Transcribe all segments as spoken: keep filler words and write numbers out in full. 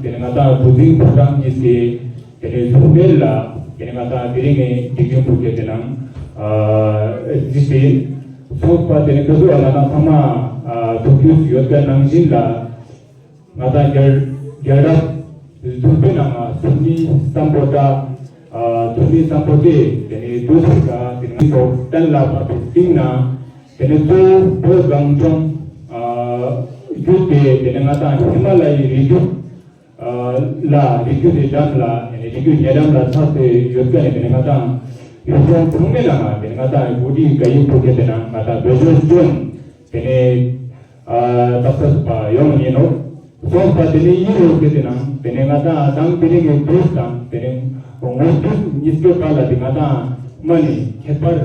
ཏེ་ནེ་ང་དང་བུ་འཛིན་ཕོ་བྲང་གཉིས་ཀྱི་ཏེ་ནེ་ཟུང་འབྲེལ་ལ་ཏེ་ནེ་ང་དང་དེ་རིང་ངི་དེ་རིང་བུ་ཁྱེད་དེ་ནང་ཨ་ཏེ་སོང་པ་ཏེ་ནེ་ཀ་ཟུག་ང་དང་ཚང་མ་ཨ་ཐུགས་རྒྱུས་ཡོད་པའི་ནང་བཞིན་ལ་ང་དང་རྒྱལ་རྒྱལ་རབས་བདུན་པའི་ནང་ང་སུམ་གཉིས་སམ་བྷོ་ཊ་ཨ་སུམ་གཉིས་སམ་བྷོ་ཊ་ཏེ་ནེ་བདུན་ཚིགས་ཀ་ཏེ་ནེ་ང་ཚོ་གཏན་ལ་ཕབ་པའི་སྟེང་ན་ཏེ་ནེ་གཙོ་བོ་གངས་ལྗོངས་ཨ་བརྒྱུད་དེ་ཏེ་ནེ་ང་དང་ཧི་མ་ལ་ཡའི་རི་རྒྱུད་ཨ་ལ་རི་རྒྱུད་དེ་འགྲམ་ལ་ཏེ་ནེ་རི་རྒྱུད་ཉེ་འགྲམ་ལ་ཆགས་ཏེ་ཡོད་ཀ་ནེ་ཏེ་ནེ་ང་དང་ཡུལ་ལྗོངས་ཚང་མའི་ནང་ང་ཏེ་ནེ་ང་དང་བོ་ཊི་ག་ཡིག་པོ་ཁྱེད་དེ་ནང་ང་དང་བེད་སྤྱོད་ཅོ་ཏེ་ནེ་ཨ་ཏག་ཏག་པ་ཡོང་ཡིན་ནོག། སོང་པ་ཏེ་ནེ་ཡིན་ནོག་ཁྱེད་དེ་ནང་ཏེ་ནེ་ང་དང་དང་དེ་རིང་ངི་དུས་དང་ཏེ་ནེ་ངོ་དུས་གཉིས་པའི་བར་ལ་ཏེ་ང་དང་མ་ནེ་ཁྱད་པར་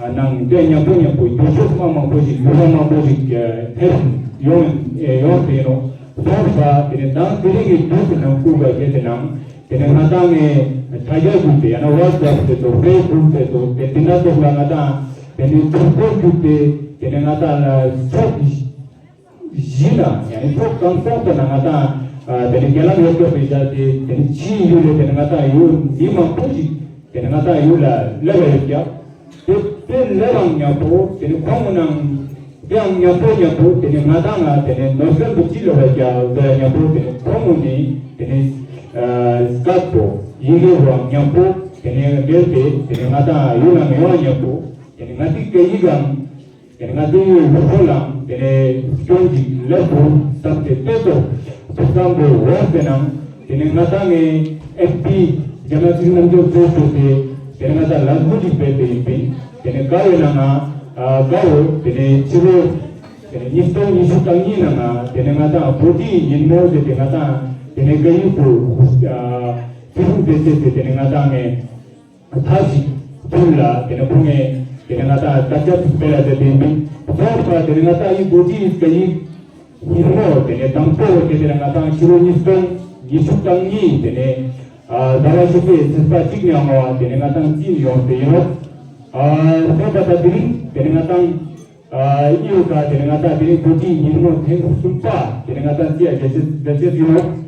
ཨ་ནང་ཏེ་མཉམ་པོ་མཉམ་པོ་འགྱུར་ཕྱོགས་མ་མང་པོ་ཞིག་འགྱུར་བ་མང་པོ་ཞིག་ཨ་ཐེབས་ཡོང་ཨེ་ཡོང་སྟེ་ཡིན་ནོག། སོང་པ་ཏེ་ནེ་དང་དེ་རིང་གི་དུས་སུ་ནང་ཁུལ་ག་ཁྱེད་དེ་ནང་ཏེ་ནེ་ང་དང་ངི་དྲ་རྒྱ་བརྒྱུད་དེ་ཡང་ན་ཝ་ཊི་སེབ་དེ་ཚོ་ཕེ་སི་བུག་དེ་ཚོ་ཏེ་དེ་ན་ཚོགས་ལ་ང་དང་ཏེ་ནེ་ཐུགས་ཁུར་བརྒྱུད་དེ་ཏེ་ནེ་ང་དང་ལ་ཚོགས་བཞི་ན་ཡང་ན་ཚོགས་གང་ཚོགས་དེ་ན་ང་དང་ཨ་ཏེ་ནེ་རྒྱ་ལམ་ཡོད་པའི་ཆ་དེ་ཏེ་ནེ་ཕྱིའི་ཡུལ་ལས་ཏེ་ནེ་ང་དང་ཡུལ་མི་མང་པོ་ཞིག་ཏེ་ནེ་ང་དང་ཡུལ་ལ་སླེབས་པ་ཡོད་ཀྱག། ཏེ་ཏེ་ལེ་བའང་མཉམ་པོ་ཏེ་ནེ་ཁོང་ངི་ནང་ཏེའང་མཉམ་པོ་མཉམ་པོ་ཏེ་ནེ་ང་དང་ང་ཏེ་ནེ་ནོར་སེམས་པོ་ཅི་ལེ་བ་རྒྱ་ཟེར་མཉམ་པོ་ཏེ་ནེ་ཁོང་ངི་ནེ་ཏེ་ནེ་ཨ་སྐད་པོ་ཡི་གེ་བོའང་མཉམ་པོ་ཏེ་ནེ་འབྲེལ་ཏེ་ཏེ་ནེ་ང་དང་ཡུལ་ལ་མི་བ་མཉམ་པོ་ཏེ་ནེ་ང་ཏི་སྐད་ཡིག་གང་ཏེ་ནེ་ང་ཏི་ཡུལ་ལུགས་སྲོལ་ལའང་ཏེ་ནེ་སྐྱོན་ཅིག་ལེབ་བོ་བསམ་སྟེ་ཏེ་ཚོ་ཐུགས་བསམ་པོ་འོང་སྟེ་ནང་ཏེ་ནེ་ང་དང་ངི་ཨེ་ཕི་རྒྱ་ནག་ཚིག་རྣམ་འགྱུར་ཚོགས་པོ་ཏེ་ཏེ་ནེ་ང་དང་ལ་ལུགས་ཤིག་སྤེལ་ཏེ་ཡིན་པིན། ཏེ་ནེ་ཀ་བོའི་ནང་ང་ཨ་ཀ་བོ་ཏེ་ནེ་ཕྱི་ལོ་ཏེ་ནེ་ཉིས་སྟོང་ཉི་ཤུ་རྩ་གཉིས་ནང་ང་ཏེ་ནེ་ང་དང་བོ་ཊི་ཉིན་མོ་ཟེར་ཏེ་ང་དང་ཏེ་ནེ་ཀ་ཡུལ་པོ་ཨ་ཚིག་རུང་ཏེ་ཚེ་ཏེ་ཏེ་ནེ་ང་དང་ངི་ཐབས་ཤིག་ཕུལ་ལ་ཏེ་ནེ་ཁོང་ངི་ཏེ་ནེ་ང་དང་དཀར་ཆག་སྤེལ་ལ་ཏེ་ཏེ་མིན་ཚོགས་པ་ཏེ་ནེ་ང་དང་ཡི་བོ་ཊི་ཡི་སྐད་ཡིག་ཉིན་མོ་ཏེ་ནེ་དང་པོ་ཏེ་ནེ་ང་དང་ཕྱི་ལོ་ཉིས་སྟོང་ཉི་ཤུ་རྩ་གཉིས་ཏེ་ནེ་ཨ་ཟླ་བ་བཞི་པའི་ཚེས་པ་གཅིག་ནེ་ཡོང་བ་ཏེ་ནེ་ང་དང་རྩིས་ཡོང་སྟེ་ཡིན་ནོག། ཨ་སོང་པ་ད་དེ་རིང་ཏེ་ནེ་ང་དང་ཨ་ཡི་ཡོད་ཀ་ཏེ་ནེ་ང་དང་དེ་རིང་བོ་ཊི་ཉིན་མོ་ཐེངས་གསུམ་པ་ཏེ་ནེ་ང་དང་རྩིས་ཡ་རྒྱལ་ཅེས་རྒྱལ་ཅེས་ཡིན་ནོག།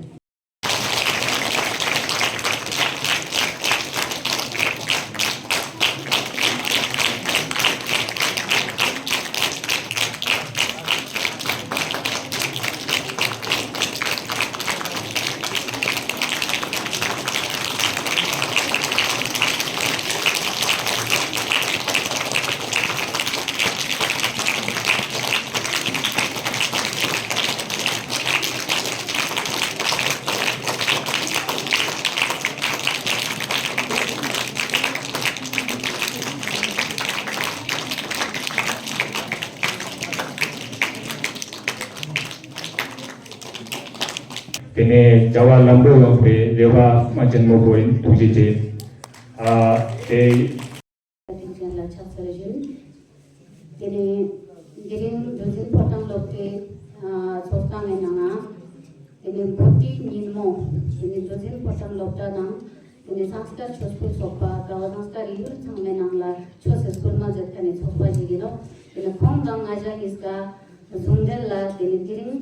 ཏེ་ནེ་བྱ་བ་ལམ་འགྲོ་ཡོང་བའི་རེ་བ་མ་ཆེན་མོ་བོ་ཡིན། ཐུགས་རྗེ་ཆེ། ཨ་ཏེ། ཏེ་ནེ་དེ་རིང་རྡོ་རྗེ་ཕོ་བྲང་སློབ་གྲྭའི་ཨ་ཚོགས་ཁང་ངི་ནང་ང་ཏེ་ནེ་བོ་ཊི་ཉིན་མོ་ཏེ་ནེ་རྡོ་རྗེ་ཕོ་བྲང་སློབ་གྲྭ་དང་ཏེ་ནེ་ཟངས་དཀར་ཆོས་འཕེལ་ཚོགས་པ་ཀ་བ་ཟངས་དཀར་ཡུལ་ཚང་མའི་ནང་ལ་ཆོས་སི་སྐུལ་མ་མཛད་མཁན་ནི་ཚོགས་པ་ཞིག་ཡིན་ནོག། ཏེ་ནེ་ཁོང་དང་ང་ཞ་གཉིས་ཀ་ཟུང་འབྲེལ་ལ་ཏེ་ནེ་དེ་རིང་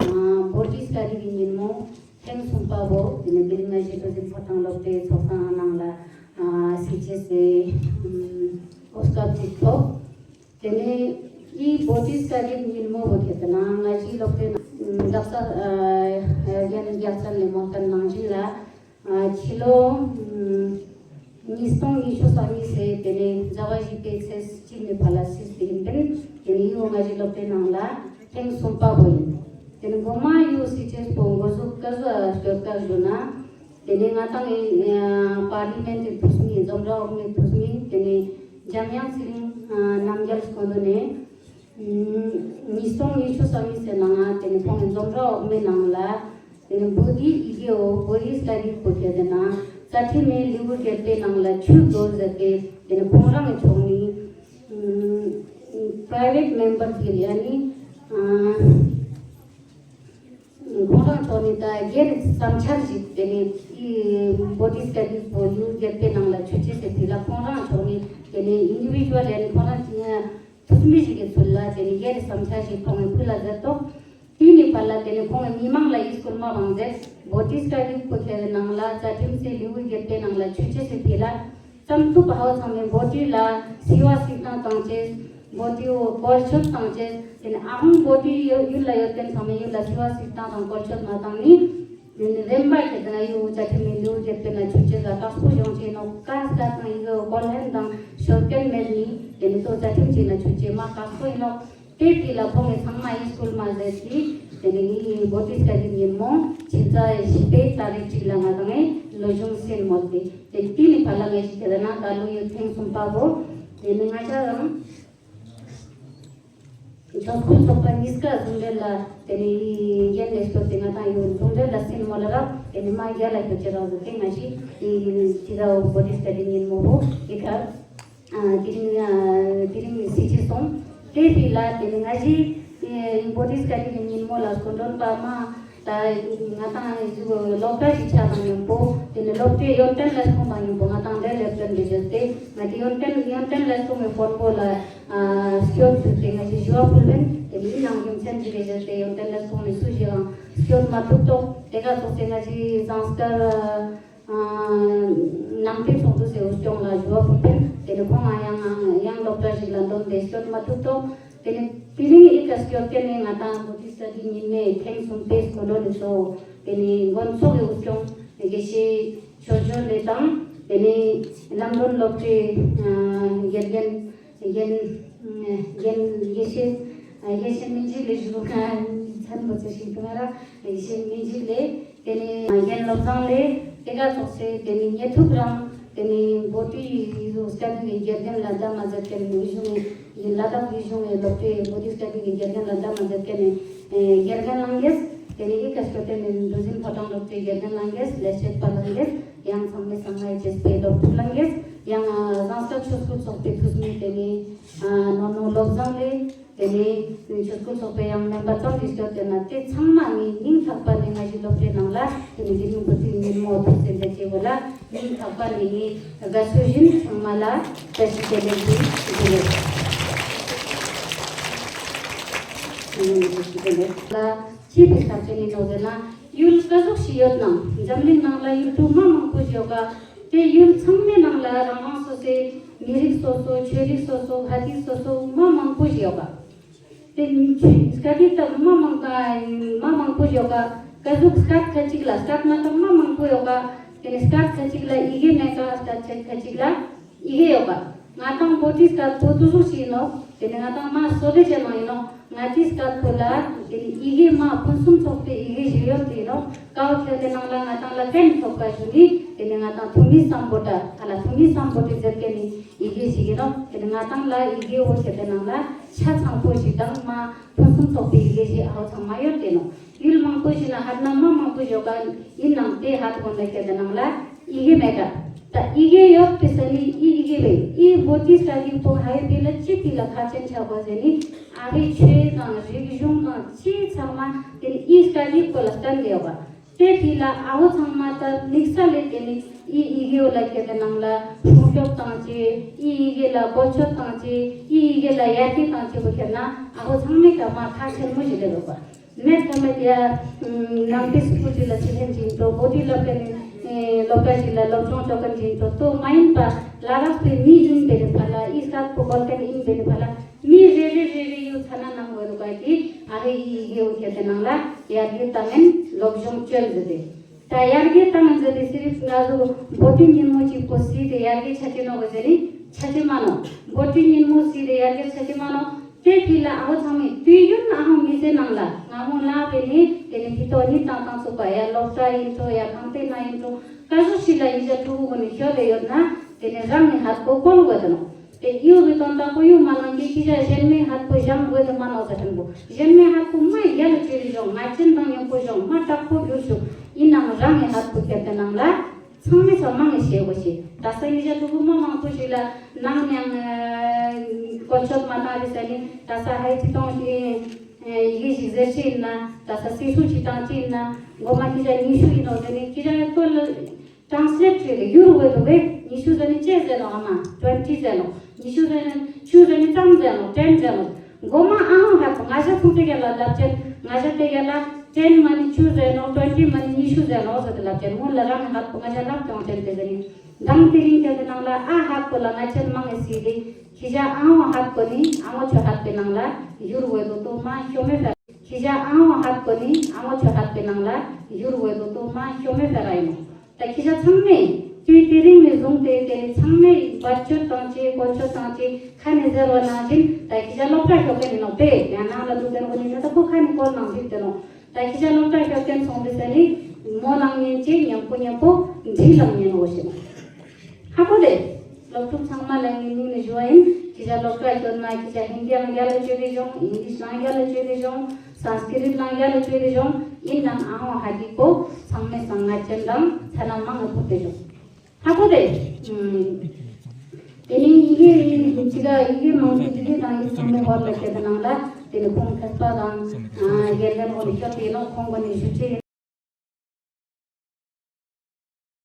ཨ་བོ་ཊི་སྐད་ཡིག་གི་ཉིན་མོ་ཐེངས་གསུམ་པ་བོ་ཏེ་ནེ་དེ་རིང་ང་ཞའི་རྡོ་རྗེ་ཕོ་བྲང་སློབ་གྲྭའི་ཚོགས་ཁང་ནང་ལ་ཨ་སྲིད་ཅེས་སི་གོ་སྐབས་ཅིག་ཐོབ། ཏེ་ནེ་འི་བོ་ཊི་སྐད་ཡིག་ཉིན་མོ་བོ་ཁྱེད་དེ་ན་ང་ཞའི་སློབ་གྲྭའི་ནང་དག་ས་ཨ་རྒན་རྒྱལ་མཚན་ནི་མོལ་མཁན་ནང་བཞིན་ལ་ཨ་ཕྱི་ལོ་ཨ་ཉིས་སྟོང་ཉི་ཤུ་རྩ་གཉིས་སི་ཏེ་ནེ་ཟླ་བ་བཞི་པའི་ཚེས་གཅིག་ནེ་ཕར་ལ་སྲིད་དེ་ཡིན་པིན། ཏེ་ནེ་འི་བོ་ང་ཞའི་སློབ་གྲྭའི་ནང་ལ་ཐེངས་གསུམ་པ་བོ་ཡིན། ཏེ་ནེ་གོ་མ་འི་བོ་སྲིད་ཅེས་པོ་འགོ་འཛུགས་ཀ་ཟུག་སྐྱོད་ཀ་ཟུག་ན། ཏེ་ནེ་ང་དང་ངི་ཨ་པར་ལི་མེན་ཊི་འཐུས་མི་འཛོམས་ར་འོག་མའི་འཐུས་མི་ཏེ་ནེ་འཇམ་དབྱངས་ཚེ་རིང་ཨ་རྣམ་རྒྱལ་སྐུ་མདུན་ནེ་ཨ་ཉིས་སྟོང་ཉི་ཤུ་རྩ་གཉིས་སི་ནང་ང་ཏེ་ནེ་ཁོང་ངི་འཛོམས་ར་འོག་མའི་ནང་ལ་ཏེ་ནེ་བོ་ཊི་ཡི་གེ་བོ་བོ་ཊི་སྐད་ཡིག་པོ་ཁྱེད་དེ་ན་རྩ་ཁྲིམས་མི་ལེའུ་བརྒྱད་པའི་ནང་ལ་ཆུད་དོ་ཟེར་ཏེ་ཏེ་ནེ་ཁོང་རང་ངི་ཕྱོགས་ནེ་ཨ་པྲའི་ཝེཊ་མེམ་བར་ཟེར་ཡ་ནི་ཨ་ཁོང་རང་ཕྱོགས་ནེ་ད་སྒེར་བསམ་འཆར་ཞིག་ཏེ་ནེ་འི་བོ་ཊི་སྐད་ཡིག་པོ་ལེའུ་བརྒྱད་པའི་ནང་ལ་ཆུད་ཅེས་སི་ཕི་ལ་ཁོང་རང་ཕྱོགས་ནེ་ཏེ་ནེ་ཨིན་ཌི་བི་ཇུ་ཨལ་ཡ་ནི་ཁོང་རང་ཨ་འཐུས་མི་ཞིག་གི་ཚུལ་ལ་ཏེ་ནེ་སྒེར་བསམ་འཆར་ཞིག་ཁོང་ངི་ཕུལ་ལ་མཛད་དོ། ཏེ་ནེ་ཕར་ ལ་ཏེ་ནེ་ཁོང་གི་མི་མང་ལ་ཨི་སྐུལ་མ་བང་ཟེར་བོ་ཊི་སི་ཀ་ཌི་པོ་ཁེ་རེ་ནང་ལ་རྩ་ཁྲིམས་སི་ལེའུ་བརྒྱད་པའི་ནང་ལ་ཆུ་ཆེ་སི་ཕི་ལ་ཙམ་ཐུབ་པ་ཧའོ་ཚང་མའི་བོ་ཊི་ལ་སི་བ་སི་ཏང་ཏང་ཅེས། བོ་ཊི་བོ་བཀོལ་སྤྱོད་ཏང་ཅེས། ཏེ་ནེ་ཨ་ཧོང་བོ་ཊི་ཡོད་ཡུལ་ལ་ཡོད་ཁན་ཚང་མའི་ཡུལ་ལ་སི་བ་སི་ཏང་ཏང་བཀོལ་སྤྱོད་མ་ཏང་ནི། ཏེ་ནེ་རེམ་པ་ཁེ་ཏེ་ན་ཡུ་རྩ་ཁྲིམས་སི་ལེའུ་བརྒྱད་པའི་ནང་ཆུ་ཆེ་ལ་ཀག་སྤོ་ཡོང་ཅེས་ནོག་ཀ་ས་ཏང་ཡི་གོ་ལེན་དང་ཤོར་ཁན་མེད་ནི། ཏེ་ནེ་ཏོ་རྩ་ཁྲིམས་སི་ནང་ཆུ་ཆེ་མ་ཀག་སྤོ་ཡིན་ནོག་ཏེ་ཕི་ལ་ཁོང་གི་ཚང་མ་ཨི་སྐུལ་མ་ཟེར་ཏེ་ཏེ་ནེ་ཨི་བོ་ཊི་སི་ཀ་ཌི་ཉིན་མོ་ཕྱི་ཟླ་བཞི་པའི་ཏ་རིག་ཅིག་ལ་ང་དང་ངི་ལོ་གཞུང་སེན་མོལ་ཏེ་ཏེ་ཏེ་ནེ་ཕ་ལ་ངེ་ཞིག་ཁེ་ཏེ་ན་ད་ལོ་ཡོད་ཐེངས་གསུམ་པ་བོ། ཏེ་ནེ་ང་ཅ་རང་ཆོས་སྐུལ་ཚོགས་པ་གཉིས་ཀ་ཟུང་འབྲེལ་ལ་ཏེ་ནེ་ཨི་ཡན་ལེ་སྟོད་དེ་ང་དང་ཡོད་ཟུང་འབྲེལ་ལ་སེན་མོལ་ལ་རག་ཏེ་ནེ་མ་རྒྱ་ལ་ཁྱོད་ཅེ་རག་ཟེར་ཏེ་ང་ཞིག་ཨི་ཕྱི་ཟླ་བོ་བོ་ཊི་སི་ཀ་ཌི་ཉིན་མོ་བོ་ཨི་ཁ། ཨ་དེ་རིང་ཨ་དེ་རིང་སི་ཅི་སོང་། དེ་ཕི་ལ་དེ་ནི་ང་ཞི་ཨེ་བོ་ཊི་སི་ཀ་ཌི་ཉིན་མོ་ལ་སྐུ་མགྲོན་པ་མ་ད་ང་དང་ཨེ་ཟུ་ལོག་པ་ཞིག་ཆ་དང་མཉམ་པོ་དེ་ནི་སློབ་གྲྭའི་ཡོན་ཏན་ལ་སོང་དང་མཉམ་པོ་ང་དང་འདྲ་ལེབ་ཏོན་འདི་བཞེས་ཏེ་ང་དེ་ཡོན་ཏན་ཡོན་ཏན་ལ་སོང་བའི་དཔོན་པོ་ལ་ཨ་སྐྱོད་ཟེར་ཏེ་ང་ཞི་ཞུ་བ་ཕུལ་བན་དེ་ནི་ནང་རྒྱུ་མཚན་ཅི་རེ་བཞེས་ཏེ་ཡོན་ཏན་ལ་སོང་ནི་སུ་ཞིག་ཨང་སྐྱོད་མ་ཐུབ་ཏོ། དེ་ག་ཙོགས་ཏེ་ང་ཞི་ཟངས་དཀར་ནང་པའི་ཚོགས་འདུ་སེའུ་སྐྱོང་ལ་ཞུ་བ་ཕུལ་ཏེ་དེ་ནི་ཁོང་ང་ཡང་ཡང་སློབ་གྲྭ་ཞིག་ལ་འདོན་ཏེ་སྐྱོད་མ་ཐུབ་ཏོ། དེ་ནི་དེ་རིང་ཨི་ཀ་སྐྱོད་དེ་ནི་ང་དང་བོ་ཊི་སི་ཀ་ཌི་ཉིན་མོའི་ཐེངས་གསུམ་པའི་སྐོར་ལོ་ནི་ཚོ་དེ་ནི་མགོན་ཚོགས་ཀྱི་དབུ་སྐྱོང་དགེ་བཤེས་ཆོས་འབྱོར་ལེ་དང་དེ་ནི་ལམ་སྒྲོན་སློབ་གྲྭའི་དགེ་རྒན་རྒན་རྒན་དགེ་བཤེས་དགེ་བཤེས་མི་འཇིགས་ལེ་ཞུ་ཁན་མཚན་པོ་ཚེ་ཞིག་ཏུ་ང་ར་དགེ་བཤེས་མི་འཇིགས་ལེ། དེ་ནས་རྒན་བློ་བཟང་ལེ་དེ་ག་ཙོགས་སེ་དེ་ནས་ཉེ་ཐུབ་རང་དེ་ནས་བོ་ཊི་ཡི་ཟུ་སྐད་ཡིག་གི་དགེ་རྒན་ལ་ཟླ་མ་ཟད་ཀྱི་ནས་འུ་ཞུ་ནས་ཡིན་ལ་དྭགས་འུ་ཞུ་ནས་སློབ་གྲྭའི་བོ་ཊི་སྐད་ཡིག་གི་དགེ་རྒན་ལ་ཟླ་མ་ཟད་ཀྱི་ནས་དགེ་རྒན་ལང་གེས། དེ་ནས་ཡི་གེ་སྐྱོད་དེ་ནས་འདུ་འཛིན་ཕོ་བྲང་སློབ་གྲྭའི་དགེ་རྒན་ལང་གེས་ལས་བྱེད་པ་ལང་གེས་ཡང་ཚང་མའི་སང་ངའི་བྱེད་པའི་སློབ་ཕྲུག་ལང་གེས་ཡང་ཟངས་དཀར་ཆོས་སྐུལ་ཚོགས་པའི་འཐུས་མི་དེ་ནས་ནོ་ནོ་བློ་བཟང་ལེ། དེ་ནས་ཆོས་སྐུལ་ཚོགས་པའི་ཡང་མེམ་བར་ཙམ་ཞིག་སྐྱོད་དེ་ན་དེ་ཚང་མ་ངའི་སྙིང་ཐག་པ་ནས་ང་ཞི་སློབ་གྲྭའི་ནང་ལ་དེ་ནས་དེ་རིང་བོ་ཊི་ཉིན་མོ་ཐུགས་སེམས་དེ་སྐྱེ་བོ་ལ་སྙིང་ཐག་པ་ནས་ངའི་དགའ་བསུ་བཞིན་ཚང་མ་ལ་བཀྲ་ཤིས་བདེ་ལེགས་ཞུ་ཞུ་གི་ཡོད། ལ་ཅི་ཕི་ཁ་ཅན་ནི་ནོ་ཟེར་ན་ཡུལ་ག་ཟུག་ཞིག་ཡོད་ནང་འཛམ་གླིང་ནང་ལ་ཡུལ་གྲུ་མ་མང་པོ་ཞིག་ཡོད་ག། དེ་ཡུལ་ཚང་མའི་ནང་ལ་རང་རང་སོ་སོའི་མི་རིགས་སོ་སོ་ཆོས་རིགས་སོ་སོ་ཁ་ཐིག་སོ་སོ་མ་མང་པོ་ཞིག་ཡོད་ག། དེ་སྐད་ཡིག་དང་མ་མང་པ་མ་མང་པོ་ཞིག་ཡོད་ག། ག་ཟུག་སྐད་ཁ་ཅིག་ལ་སྐད་མ་དང་མ་མང་པོ་ཡོད་ག། དེ་ནས་སྐད་ཁ་ཅིག་ལ་ཡི་གེ་མེད་ག། སྐད་ཁ་ཅིག་ལ་ཡི་གེ་ཡོད་ག། ང་དང་བོ་ཊི་སྐད་པོ་ཏུ་ཟུག་ཞིག་ཡིན་ནོག། དེ་ནས་ང་དང་མ་སོ་དེ་ཅན་ནང་ཡིན་ནོག། ང་ཏི་སྐད་པོ་ལ་དེ་ནས་ཡི་གེ་མ་ཕུན་སུམ་ཚོགས་པའི་ཡི་གེ་ཞིག་ཡོད་དེ་ཡིན་ནོག། ཀའོ་ཁྱེར་དེ་ནང་ལ་ང་དང་ལ་ཕན་ཐོགས་པ་ཞུ་ནི་དེ་ནས་ང་དང་ཐུ་མི་སམ་བྷོ་ཊ་ཧ་ལ་ཐུ་མི་སམ་བྷོ་ཊ་ཟེར་མཁན་ནི་ཡི་གེ་ཞིག་ཡིན་ནོག། དེ་ནས་ང་དང་ལ་ཡི་གེ་འོ་ཁྱེར་དེ་ནང་ལ་ཆ་ཚང་པོ་ཞིག་དང་མ་ཕུན་སུམ་ཚོགས་པའི་ཡི་གེ་ཞིག་ཨའོ་ཚང་མ་ཡོད་དེ་ནོག། ཡུལ་མང་པོ་ཞིག་ན་ཧར་ན་མ་མང་པོ་ཞིག་ཡོད་ག་ཡིན་ནང་དེ་ཧར་གོང་ལ་ཁྱེར་དེ་ནང་ལ་ཡི་གེ་མེད་ག། ད་ཡི་གེ་ཡོད་པའི་ས་ནི་ཡི་ཡི་གེ་བས་ཡི་བོ་ཊི་སྐད་ཡིག་པོ་ཧའི་བི་ལ་ཅི་ཕི་ལ་ཁ་ཆེན་ཆགས་པ་ཟེར་ནི་ཨ་ཧེ་ཆོས་དང་རིག་གཞུང་དང་ཅི་ཚང་མ་དེ་ནི་ཡི་སྐད་ཡིག་པོ་ལ་བརྟེན་ཏེ་ཡོད་ག། དེ་ཕི་ལ་ཨའོ་ཚང་མ་ད་དམིགས་བསལ་ལས་དེ་ནི་ཡི་ཡི་གེ་འོ་ལ་ཁྱེར་དེ་ནང་ལ་སྲུང་སྐྱོབ་བཏང་ཅེས་ཡི་ཡི་གེ་ལ་བཀོལ་སྤྱོད་བཏང་ཅེས་ཡི་ཡི་གེ་ལ་ཡར་རྒྱས་བཏང་ཅེས་པོ་ཁྱེར་ན་ཨའོ་ཚང་མའི་ཀ་མ་ཁ་ཆེན་མོ་ཞིག་ལས་རོགས་པ། མེད་ཁ་མེད་ཡ། ནང་པའི་སྐུལ་ཅིག་ལ་ཚེ་ལྷན་ཅིག་འགྲོ་བོ་ཊི་སློབ་གྲྭ་ནི་སློབ་གྲྭ་ཞིག་ལ་སློབ་སྦྱོང་ཆོག་མཁན་ཅིག་འགྲོ་ཏོ་མ་ཡིན་པ་ལ་དྭགས་པའི་མི་ཡིན་པའི་ཕ་ལ་ཨི་སྐད་པོ་བཀོལ་མཁན་ཡིན་པའི་ཕ་ལ་མི་རེ་རེ་རེ་རེ་ཡོད་ཚ་ན་ནང་བོ་རུ་ག་གི་ཨ་ཧེ་ཡི་ཡི་གེ་འོ་ཁྱེར་དེ་ནང་ལ་ཡར་རྒྱས་བཏང་ངན་སློབ་སྦྱོང་བཅོལ་ཟེར་ཏེ། ད་ཡར་རྒྱས་བཏང་ངན་ཟེར་ཏེ་སི་རིབ་ང་ཚོ་བོ་ཊི་ཉིན་མོ་གཅིག་པོ་སི་དེ་ཡར་རྒྱས་ཆ་ཅེ་ནོག་གི་ཟེར་ནི་ཆ་ཅེ་མ་ནོག། བོ་ཊི་ཉིན་མོ་སི་དེ་ཡར་རྒྱས་ཆ་ཅེ་མ་ནོག། དེ་ཕི་ལ་ཨ་བོ་ཚང་མའི་དུས་ཡུན་ཨ་ཧོ་མི་ཚེ་ནང་ལ་ང་མོ་ལ་བེ་ནི་དེ་ནི་ཕི་ཏོ་ཉིད་དང་དང་ཚུགས་པ་ཡ་སློབ་གྲྭ་ཡིན་འགྲོ་ཡ་ཁང་པའི་ནང་ཡིན་འགྲོ་ཀ་ཟུག་ཞིག་ལ་ཡིན་ཅ་ཕྲུ་གུ་ནི་ཤོད་དེ་ཡོད་ན་དེ་ནི་རང་ནི་ཧད་གོ་གོལ་བོ་དེ་ནོག། དེ་ཡུ་གི་དོན་དག་པོ་ཡུ་མ་ནང་གི་ཁྱི་ཅག་གཞན་མའི་ཧད་པོ་བཞེངས་དགོས་དེ་མ་ནོག་ཟེར་ཁན་པོ་གཞན་མའི་ཧད་པོ་མ་ཡ་ལ་ཅི་རི་བཞོང་ང་ཅན་དང་མཉམ་པོ་བཞོང་མ་དྲག་པོ་གྱུར་ཞུགས་ཡིན་ནང་རང་ནི་ཧད་པོ་ཁྱེར་དེ་ནང་ལ། ཚང་མས་ཚང་མ་ངས་ཤེས་དགོས་ཤེས། ད་ས་ཡིན་ཤ་ཕྲུ་གུ་མ་མང་པོ་ཞིག་ལ་ནང་ནང་བཀོལ་སྤྱོད་མ་བཏང་རེ་ས་ནི་ད་ས་ཧའི་ཅི་གཏོང་ཞིག་ཡི་གེ་ཞིག་ཟེར་ཅི་ཡིན་ན་ད་ས་སི་སུ་ཅི་བཏང་ཅི་ཡིན་ན་མགོ་མ་ཁྱི་ཅག་ཉི་ཤུ་ཡིན་ནོ་ཟེར་ནི་ཁྱི་ཅག་ཡ་ཁོ་ལ་ཊྲན་སི་ལེཊ་བྱས་ཏེ་ཡུར་བོ་དུ་བས་ཉི་ཤུ་ཟེར་ནི་ཅི་ཟེར་ནོ་ཨ་མ་ཊུ་ཝེན་ཊི་ཟེར་ནོ་ཉི་ཤུ་ཟེར་ནི་བཅུ་ཟེར་ནི་ཙམ་ཟེར་ནོ་ཊེན་ཟེར་ནོ། གོ་མ་ཨང་ཧ་གོ་ང་ཞ་ཚུགས་ཏེ་ག་ལ་ལབ་ཅན། ང་ཞ་ཏེ་ག་ལ་ཊེན་མ་ནི་ཆུ་ཟེར་ནོག། ཊུ་ཝེན་ཊི་མ་ནི་ཉི་ཤུ་ཟེར་ནོག་ཟེར་ཏེ་ལབ་ཅན། སྔོན་ལ་རང་ཧ་གོ་ང་ཞ་ལབ་ཀྱང་ཅན་ཏེ་ཟེར་ནི། མདང་དེ་རིང་དེ་ནང་ལ་ཨ་ཧ་གོ་ལ་ང་ཅན་མང་ངེ་སི་དེ། ཁྱི་ཞ་ཨང་ཧ་གོ་ནི་ཨ་ངོ་ཆོ་ཧ་གོ་ནང་ལ་ཡུར་བོ་དོ་དོ་མ་ཤོ་མེ་ཕེ། ཁྱི་ཞ་ཨང་ཧ་གོ་ནི་ཨ་ངོ་ཆོ་ཧ་གོ་ནང་ལ་ཡུར་བོ་དོ་དོ་མ་ཤོ་མེ་ཕེ་ར་ཡིན་ནོག། ད་ཁྱི་ཞ་ཚང་མས་དུས་དེ་རིང་ནས་བཟུང་སྟེ་དེ་ནི་ཚང་མས་བར་ཆད་བཏང་ཅེས་གོ་ཆོད་བཏང་ཅེས་ཁ་ནས་ཟེར་བ་ནང་བཞིན་ད་ཁྱི་ཞ་སློབ་གྲྭ་ཤོག་མཁན་ཡིན་ནོག་པས། ཡང་ནང་ལ་འདུག་མཁན་གོ་ནི་ཡོད་ད་ཁོ་ཁ་ནས་སྐོར་ནང་བཞིན་དེ་ནོག། ད་ཁྱི་ཞ་སློབ་གྲྭ་ཤོག་མཁན་སོང་སྟེ་ཟེར་ནི་མོ་ལང་ཉན་ཅེས་ཉམ་པོ་ཉམ་པོ་འདྲི་ལང་ཉན་འོ་ཞེས། ཧ་གོ་ལེ། སློབ་ཕྲུག་ཚང་མ་ལ་ངའི་མིང་ནས་ཞུ་བ་ཡིན། ཁྱི་ཞ་སློབ་གྲྭ་ཤོག་ན་ཁྱི་ཞ་ཧིན་དི་ལང་རྒྱ་ལ་བཅོས་ཏེ་བྱུང་། ཨིང་ལིཤ་ལང་རྒྱ་ལ་བཅོས་ཏེ་བྱུང་། སན་སྐྲིཏ་ལང་རྒྱ་ལ་བཅོས་ཏེ་བྱུང་། ཡིན་ནའང་ཨ་ཧོ་ཧ་དི་པོ་ཚང་མས་སང་ང་ཅན་དང་ཚ་ན་མང་ང་ཕུག་སྟེ་བྱུང་། ཧ་གོ་ལེ། ཨུམ། དེ་ནི་ཡི་གེ་ཡིན་ཅི་ག་ཡི་གེ་མང་པོ་ཡི་གེ་དང་ཡིག་ཚང་མའི་ཧོར་ལ་བཤད་པའི་ནང་ལ་དེ་ནི་ཁོང་མཁས་པ་དང་ཨ་དགེ་རྒན་ཧོར་ལ་ཤོད་དེ་ནོག། ཁོང་གོ་ནི་ཞུ་ཅེས་ཡིན།